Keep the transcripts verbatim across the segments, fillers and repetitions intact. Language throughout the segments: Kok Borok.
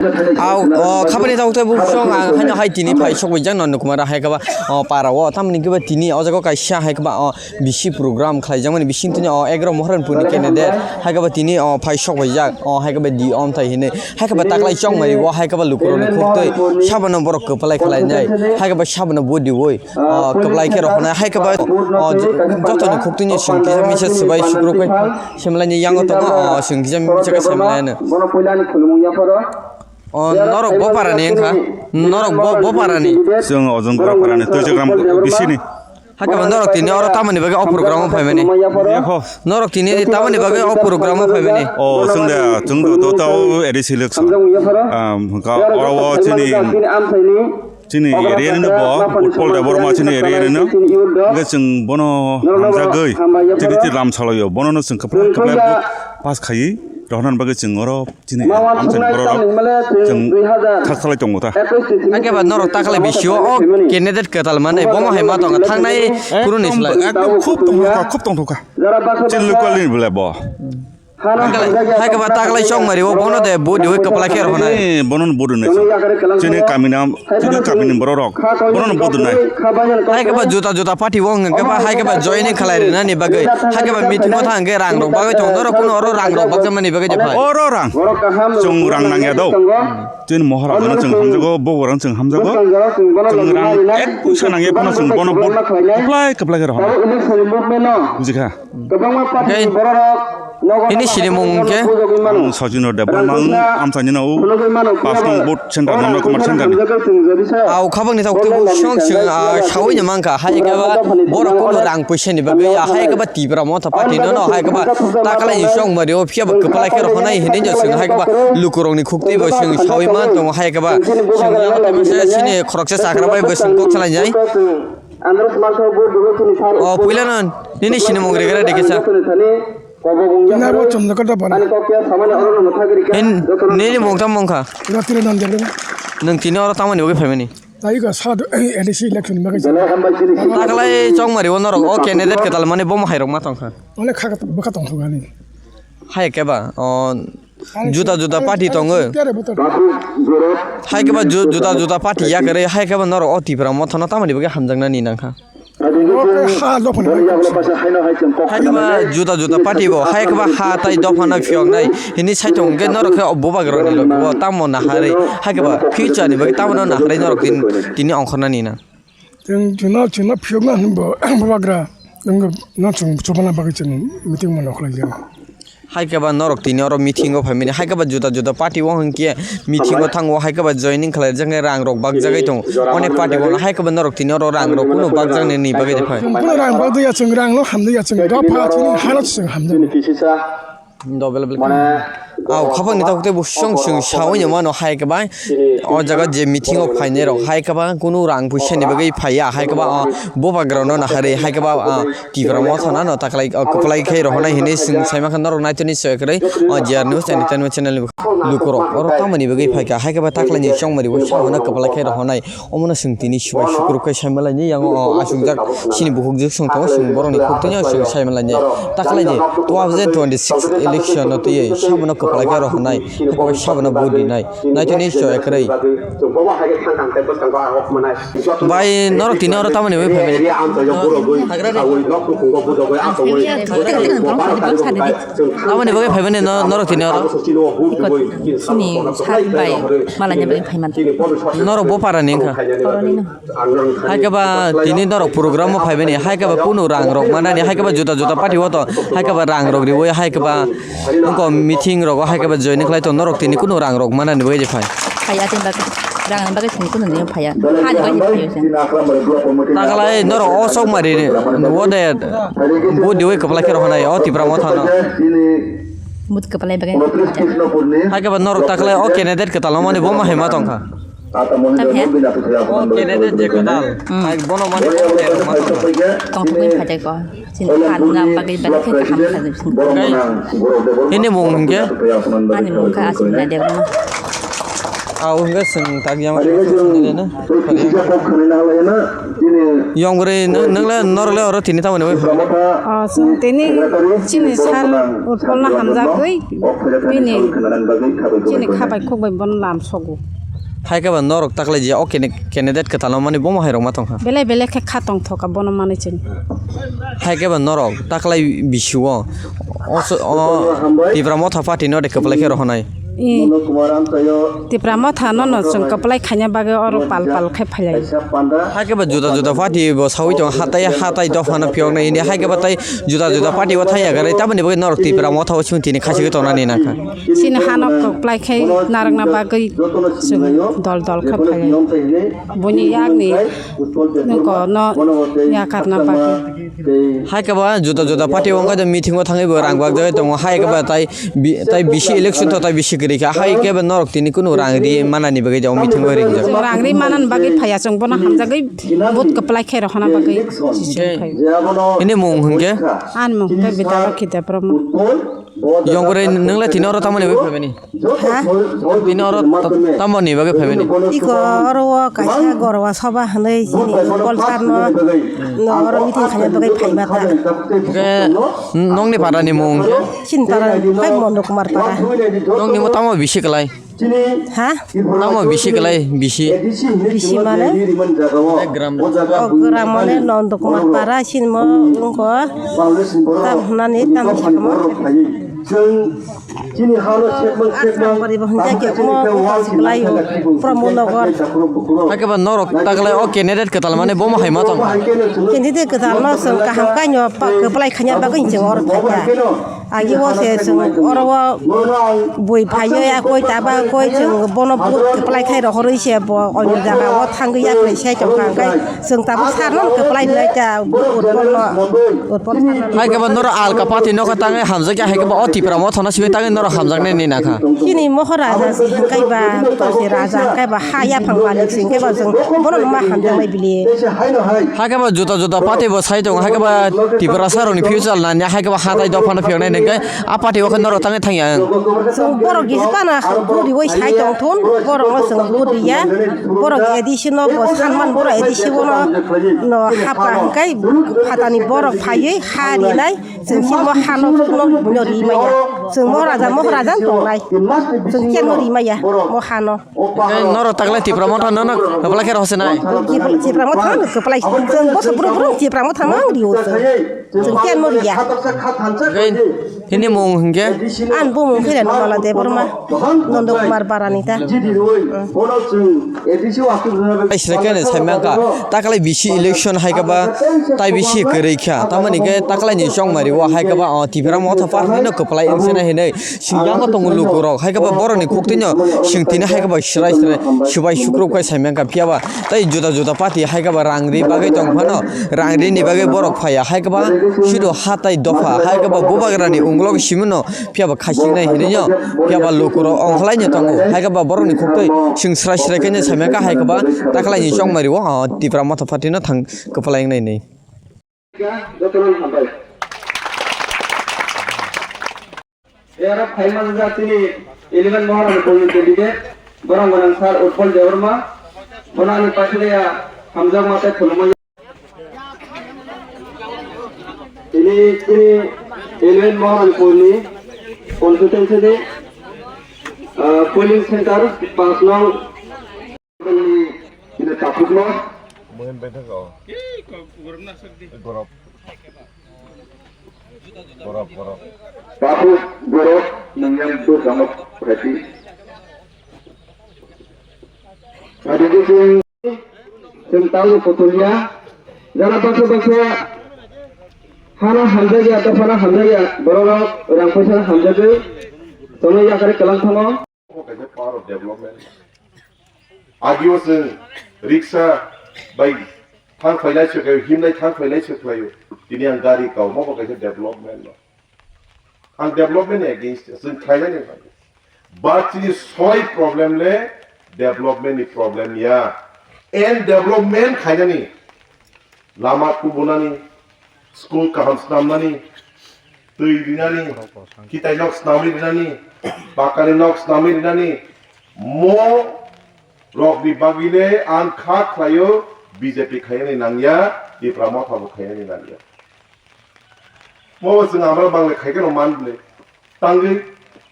Au, o, khabani tok tei buphusong ang haino hai tini phai sok bai jak no nukhumara hai kaba, o, para o, tamni kaba tini o jaga kaisa hai kaba, o, bisi program khlai jak mani bising tini o egaroh Mohranpur ni candidate hai kaba tini o phai sok bai jak, o, hai kaba di om thai hinwi hai kaba taklai chong mari o hai kaba lukurok ni khuk twi sabano borok kwplai khlai nai hai kaba sabano budi oi, o, kwplai khe rw hwnai hai kaba, o, joto ni khuk twi ni swng kisa misa swbai sukrubwi. Semlai ni yango tongo, o, chwng kisa misa khe semlai no. Bono puila ni khulumung yapharo. O, norok bo para ni wngkha. Norok bo, bo para ni. Chwng ojong gora para ni, twijagram bisi ni. Hakhe bo norok tini oro tamoni bagwi o program o phaimani. Yakho. Norok tini tamoni bagwi o program o phaimani. O, chwng da, chwng da, to, to, A D C election. Am, ka, oro o chini Chini area ni no bo, Utpal Debbarma chini area ni no. Hingke chwng bono hamjagwi, tiri tiri lam salaio. Bono no chwng kwplai kwplai vote pass khaiwi rohorna bagwi chwng oro chini amchaini borok rok chwng thak salai tongo ta. Hake ba norok taklai bisio o candidate kwtal mane bomo hai ma tongo thangnai phuru ni slai. Ekdom khub tongthokha, khub tongthokha. Chini local ni bwle bo. Hai khe ba taklai chong mari o bono de budi oi kwplai khe rw hwnai. Eh, bono no budi nai. Chini kami nam, chini kami ni borok rok. Bono no budi nai. Hai khe ba juda juda party o hwnkhe ba hai khe ba joining khlai rina ni bagwi. Hai khe ba meeting o thang khe rang rok bagwi tongo. Norok kuno oro rang rok bagwi mani bagwi je phai. Oro rang. Chwng rang nang ya do. Chini Maharaj no chwng hamjago, Bogorang chwng hamjago. Chwng rang ek puisa nang ya phano chwng bono bud kwplai kwplai khe rw hwnai. Bujikha. Hingke, ini sinimung hingke? Ang Sojino Debbarma, ang amchaini no, pas nong vote center, Nanda Kumar center ni. Au khabangni tok twi buphusong chwng, ah, sawi no mankha, hai khe ba borok kuno rang puisa ni bagwi, ah, hai khe ba Tipra Motha Party no, no, hai khe ba taklai ni chong mari o phiya ba kwplai khe rw hwnai hinwi no chwng, hai khe ba lukurok ni khuk twi bo chwng sawi man tongo, hai khe ba chwng yago tei masa chini khoroksa chakra bai bo chwng kok salai nai. O puila no nini sinimung rigre de kisa. Nabo chumjaka da bana. Hin nini mung tam mung kha. Ratri nan debre. Nwng tini oro tamoni bagwi phaimani. Taika sadu A D C election bagwi. Taklai chong mari o norok o candidate kwtal mani bomo hai rok ma tong kha. Ole kha bwkha tong thogani. Hai khe ba o juda juda party tongo. Hai khe ba ju-, juda juda party yakarwi hai khe ba norok o Tipra Motha no tamoni bagwi hamjaknani nang kha. Hai khe ba juda juda party bo hai khe ba ha tai dopha no phiyok nai hini sai thung khe norok khe o bubagra ni logi bo tamo naharwi hai khe ba future ni bagwi tamo no naharwi norok tin-, tini ongkhornani na. Chwng, chwngno, chwngno phiyokna hwnba, bubagra, nwng no chwng chubana bagwi chwng meeting mano khlai jana. Hai khe ba norok tini oro meeting o phaimani, hai khe ba juda juda party o hwnkhe meeting o thango, hai khe ba joining khlai jagwi rang rok bak jagwi tongo. Onek party o hai khe ba norok tini oro rang rok kuno bak jaknani bagwi de phai. Chwng kuno rang bak ya, chwng rang no hamdi ya, chwng dopha chini hano chwng hamdi. Dobel bel. Mane, au, khapang ni tabuk tei bo song song sawi no mano hai khe ba. O jaga je meeting o phainai rok hai khe ba kunu rang puisa ni bagwi phaiya hai khe ba, o, bubagra no naharwi hai khe ba, o, Tipra Motha no taklai, o, kwplai khe rohornai hinwi swng sai mankha norok naitoni se kwrwi, o, J R News Entertainment channel ni lukurok oro tamoni bagwi phaikha hai khe ba taklai ni chongmari bo sawi no kwplai khe rohornai. Omono chwng tini subai sukrub khe saimalaini yango, o, aswkjak chini bukhuk juk chwng tongo, chwng borokni khuk tini o chwng saimalaini. Takhalaini two thousand twenty-six election no twiwi sabono kwplai khe rohornai, haikhe sabono vote rinai. Naitoni chwng ekrwi. Bai norok tini oro tamoni bai phaimani? Hagra de. Tamoni bagwi phaimani no-, norok tini oro? Iko chini sat bai malanya bai phaimani. Norok bo para ni wngkha? Oroni no. Hai khe ba tini norok program o phaimani, hai khe ba kunu rang rok manani, hai khe ba juda juda party o to, hai khe ba rang rok riwi, hai khe ba wngkha meeting rogo, hai khe ba join khlai to norok tini kunu rang rok manani bagwi je phai. Phaiya tini bagwi, rang ni bagwi tini kunu ni phaiya. Hani bagwi phaiya se. Taklai norok o sok mari ni, o de, bo diwi kwplai khe rohonai, o Tipra Motha no. Mut kwplai bagwi. Hai khe ba norok taklai o candidate kwtal mani bo ma hai ma tongkha. Tamkhe? O candidate je kwtal. Hmm. Hai bono mani o candidate ma tongkha. Tongthokgwi phaikha ko. Chini phan wngna bagwi belai khe kaham kha bising. Hini mung hwnkhe? Ani mung khe Asmita Debbarma. Au hwnkhe chwng tak yang na. Yong bwrwi nw-, nwng le norok le oro tini tamo ni bai phai? Ah, chwng tini chini sar Utpol no hamjagwi bini chini kha bai khuk bai bono lam sogo. Hai khe ba norok taklai je o kene-, candidate kwtal no mani bomo hai rok ma tong kha. Belai belai khe kha tong thoka bono manwi chwng. Hai khe ba norok taklai bisi o, o, o Tipra Motha Party no de kwplai khe rohonai. I Tipra Motha no no chwng kwplai khaina bagwi oro pal pal khe phailai. Hai khe ba juda juda party bo sawi tong hatai hatai dopha no phiyok nai hini hai khe ba tai juda juda party o thai yakarwi tamoni bagwi norok Tipra Motha o chwng tini khasi khe tongnani nangkha. Chini hano kwplai khe narwkna bagwi chwng dol dol khe phailai. Buini yakni nokho no yakarna bagwi. Hai khe ba juda juda party wngkha de meeting o thangwi bo rang bag jagwi tongo. Hai khe ba tai bi-, tai bisi election to tai bisi kwrwi kha. Hai khe ba norok tini kunu rang ri manani bagwi jao meeting o ringjak. Rang ri manani bagwi phaiya chwng bono hamjagwi vote kwplai khe rohorna bagwi. Hini mung hwnkhe? Ani mung hwnkhe Bidya Lokhi Debbarma. Yong bwrwi nwng le tini oro tamoni bagwi phaimani? Ha? Tini oro ta-, tamoni bagwi phaimani? Iko oro o kaisa gorwa soba hwnwi chini Utpol sar no, no oro meeting khaina bagwi phaima ta. Hwnkhe nongni para ni mung hwnkhe? Chini para khai Mondo Kumar para. Nongni mo tamo bisi kwlai? Ha? Tamo bisi kwlai bisi? Bisi mane? Gram. O gram mane Nondo Kumar para sinmo wngkha. Tam hwnani tam sikamo. Chini hano chekmang chekmang. Bari bo hwnjak ya omo wngkha siklai o. Pramod Nagar. Hakhe ba norok taklai o candidate kwtal mane bomo hai ma tong? Candidate kwtal no chwng kaham kainwi kwplai khaina bagwi chwng oro thakya. Agi o se chwng oro o bui phaiyo ya koi taba koi chwng bono vote kwplai khai rohorwi se bo oino jaga o thangwi ya kwlai sai tongkha hwnkhe chwng tabuk sarno kwplai nai ta Utpol no Utpol sarno. Hai khe bo norok alka party nokha tangwi hamjak ya hai khe bo o Tipra Motha no simi tangwi norok hamjaknai ni nakha. Chini Moharaja se hwnkhe ba buto se raja hwnkhe ba ha yaphang malik se hwnkhe ba chwng bono ma hamjaknai bili. Hakhe ba juda juda party bo sai tongo, hakhe ba Tiprasa rokni future nanya, hakhe ba hatai dophano phiyoknai hwnkhe a party o khe norok tangwi thangya ang. Chwng borok gisi pana buriwi sai tongthun, borokno chwng vote riya, borok A D C no bo sanman, borok A D C bono no hapra hwnkhe phatani borok phaiwi ha rinai, chwng simo hano no buino rimaya, chwng Moharaja Moharaja tongnai, chwng keno rimaya mo hano. Norok taklai Tipra Motha no no kwplai khe rohorse nai. Tipra Motha no kwplai. Chwng boso buru buru Tipra Motha no ang rio chwng. Chwng keno riya. Hini mung hwnkhe? An bumung khe Nirmala Debbarma, Nondo Kumar Barani ta. Ai sile kene sai mangka. Taklai bisi election hai khe ba tai bisi kwrwi kha. Tamoni khe taklai ni chongmari o hai khe ba o Tipra Motha party no kwplai wngse nai hinwi. Singyango tongo lukurok, hai khe ba borokni khuktwino singtini hai khe ba srai srai subai sukrub khai saimang kha, phiya ba tei juda juda party hai khe ba rang ri bagwi tong phano, rang rini bagwi borok phaiya, hai khe ba sudu ha tai dopha, hai khe ba bubagrani ungkulok simino phiya ba khaisingnai hinwino phiya ba lukurok ongkhlaino tongo, hai khe ba borokni khuktwi sing srai srai khe saimang kha, hai khe ba taklaini chongmari o Tipra Motha party no thang kwplai wngnai hinwi. Jotono hambai. Ero phaima jatini eleven Moharanpurni candidate, borok gwnang sir Utpal Debbarma, bono ani paisariya hamjakma tei khulumma. Tini, tini eleven Moharanpurni constituency ni, ah, polling center pas nong. Ini tapukno. Mohin bai thangka o. Gorop. Gorop, gorop. Tapuk, gorop, nang yang tu sama berarti. Tadi tu sing, sing tahu kotolia. Jara baksa baksa hana hamjaya, atau hana hamjaya, borok rang paisa hamjagwi, tongwi yakari kalang thango. Omo kaisa power of development. Agio chwng riksa bai thang phailai se khlaio, himlai thang phailai se khlaio. Tini ang gari kao, omo bo kaisa development no. Ang development ni against, chwng khlainani bagwi. But chini soi problem le development ni problem ya. And development khainani lama kubunani, school kaham snamnani, twi rinani, kitai nok snamwi rinani, pakani nok snamwi rinani, mo Rokni bagwi le ang kha khlaio, B J P khainani nangya, Tipra Motha bo khainani nangya. Mo chwng amra bangle khaikhe no man bole. Tangwi,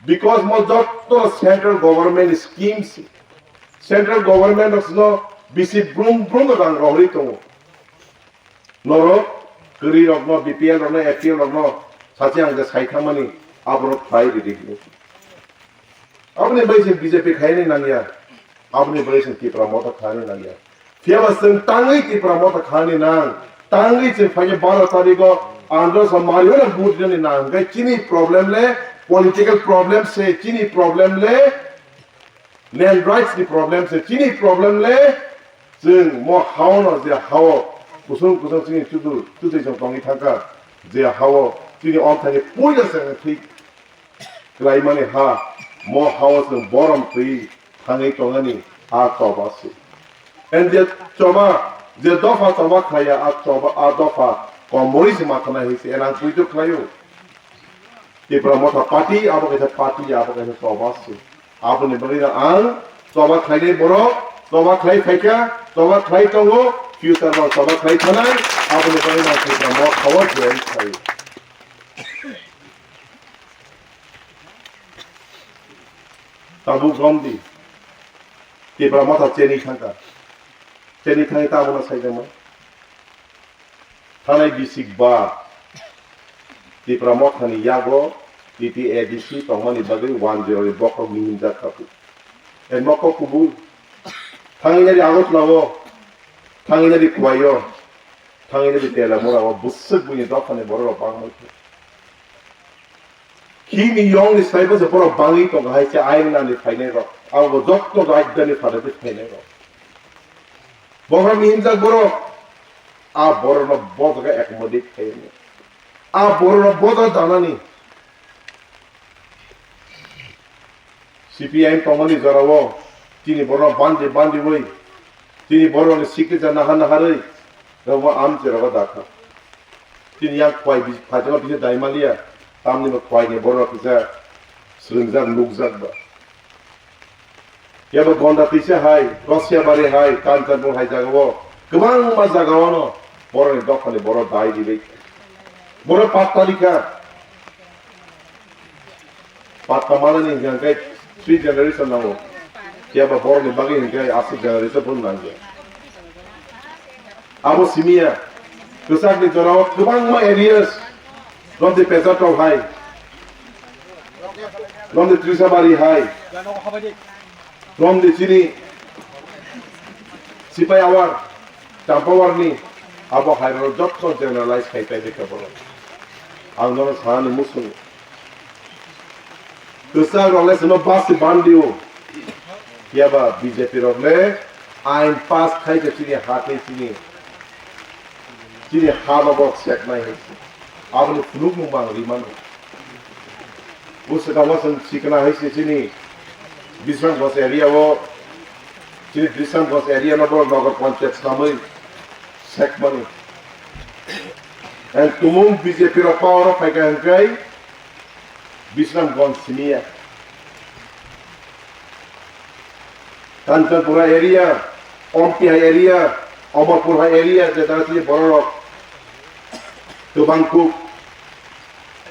because mo jotto central government schemes, central government rok no bisi brum brum rang rohorwi tongo. Norok kwrwi rokno, B P L rokno, A P L rokno sachi ang je sai thangmani aborok khlai ridi hinwi. Aboni bai se B J P khaini nangya, aboni bai se Tipra Motha khaini nangya. Phiyaba chwng tangwi Tipra Motha khaini nang, tangwi chwng phaikhe baro tarigo andro sa mari hona vote rwni nang, hwnkhe chini problem le political problem se, chini problem le land rights ni problem se, chini problem le chwng mo hao no je hao kusung kusung chini chudu chudu jong tongwi thangkha, je hao chini omthani puila se thwi klaimani ha, mo hao chwng borom twi thangwi tongani a choba se. And je choba, je dopha choba khlaiya a choba, a dopha komorwi se mathana hai se enang puitu khlaio. Tipra Motha party, abo kaisa party, abo kaisa choba se. Aboni bagwi no ang choba khlainai borok, choba khlai phaikha, choba khlai tongo, future no choba khlai thanai, aboni bagwi no ang Tipra Motha o join khlai. Tabuk romdi, Tipra Motha cheni thangkha, cheni thangwi tabukno saijakma. Thanai bisik ba Tipra Mothani yago T T A D C tongmani bagwi one zero ni bokhok ni himjak kha. E mokok kubui thangwi nari Agartala o, thangwi nari Khowai o, thangwi nari Telamura o bwswk buini dophani borok rok bangma khe. Khini yongni saibo se borok bangwi tongo hai se ain nani phainai rok. Abo jotto rajdhani phatadi phainai rok. Bohrokni himjak borok, a borokno bojaga accommodate khaiyani. A borokno boja danani. C P I M tongmani jorao chini borokno bandi bandiwi, chini borokni signature naha naharwi, rokbo amchai rogo dakha. Chini yang khwai bi-, phaijama bisa daimaliya, tamni bo khwaini borok kisa swrwngjak nukjak ba. Yabo Gonda tisa hai, Rosiabari hai, Kanchanpur hai jagao, kwbangma jagaono borokni dophani borok dai ribai. Borok patta rikha. Patta manani hingka khe three generation nango. Yabo borokni bagwi hingka aswk generation phano nangya. Abo simiya, kwchakni jorao kwbangma areas, romdi Pechartok hai, romdi Trisabari hai, romdi chini Sipai Awar, Champawar ni abo hai rok jotto generalize khai pai dikha borok. Ang nono sanani muchungo. Kwchak rok le sino basi bandi o. Phiya ba B J P rok le ain pass khai khe chini ha tei chini, chini ha no borok seknai hai se. Aboni phunukmung bo ang ri mano. Bwswkango chwng sikna hai se chini Bisramganj area o, chini Bisramganj area no borok Nagar Panchayat swnamwi sekmani. And tumung B J P rok power o phaikha hwnkhe Bisramganj simiya. Kanchanpura area, Omtihai area, Amarpur hai area, je jaga tini borok rok kwbang kuk,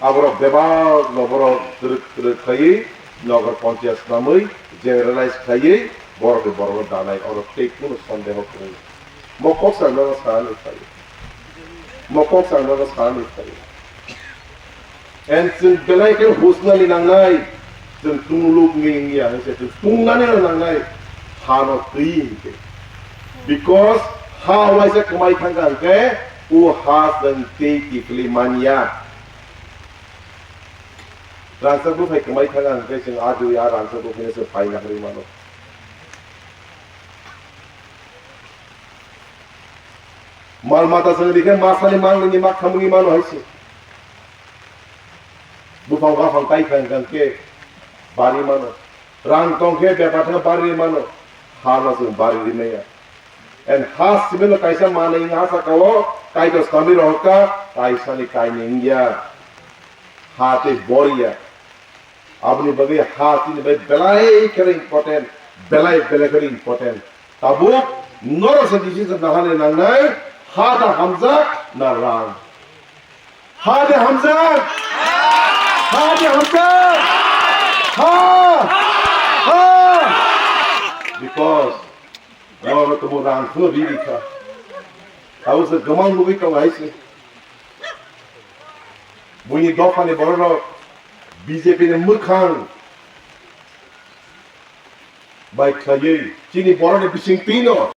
aborok bebak no borok twrwk twrwk khaiwi Nagar Panchayat swnamwi generalize khaiwi borok ni borok no danai, oro tei kunu sondeho kwrwi. Mo kok sa nono sa ni phai. Mo kok sa nono sa ni phai. En chwng belai khe husnani nangnai, chwng tungluk ni wngya hai se chwng tungnani no nangnai, ha no twi hinkhe. Because ha waisa kwmai thangkha hinkhe, o ha chwng tei kiphilwi manya. Rangchak buphai kwmai thangkha hinkhe chwng a dui a rangchak buphai no chwng paina hinwi mano. Mal mata chwng rikhe masani mangnini mak thamungwi mano hai se. Buphang baphang kai phai hwnkhe bari mano. Rang tong khe bepar khe bari mano. Ha no chwng bari ri maya. En ha simi no kaisa manwi wngha sakao Kaitor swkangwi rohorkha, kaisani kainwi wngya. Ha tei boriya. Aboni bagwi ha chini bai belai kheno important. Belai belai kheno important. Tabuk norok se decision nahani nangnai, ha da hamjak na rang. Ha da hamjak. Ha da hamjak. Ha. Ha. Because norok tamo rang kheno riri kha. Tabuk se gwmang nugwi tongo hai se. Buini dophani bororok B J P ni mwkhang bai khlaiwi chini borokni bising twino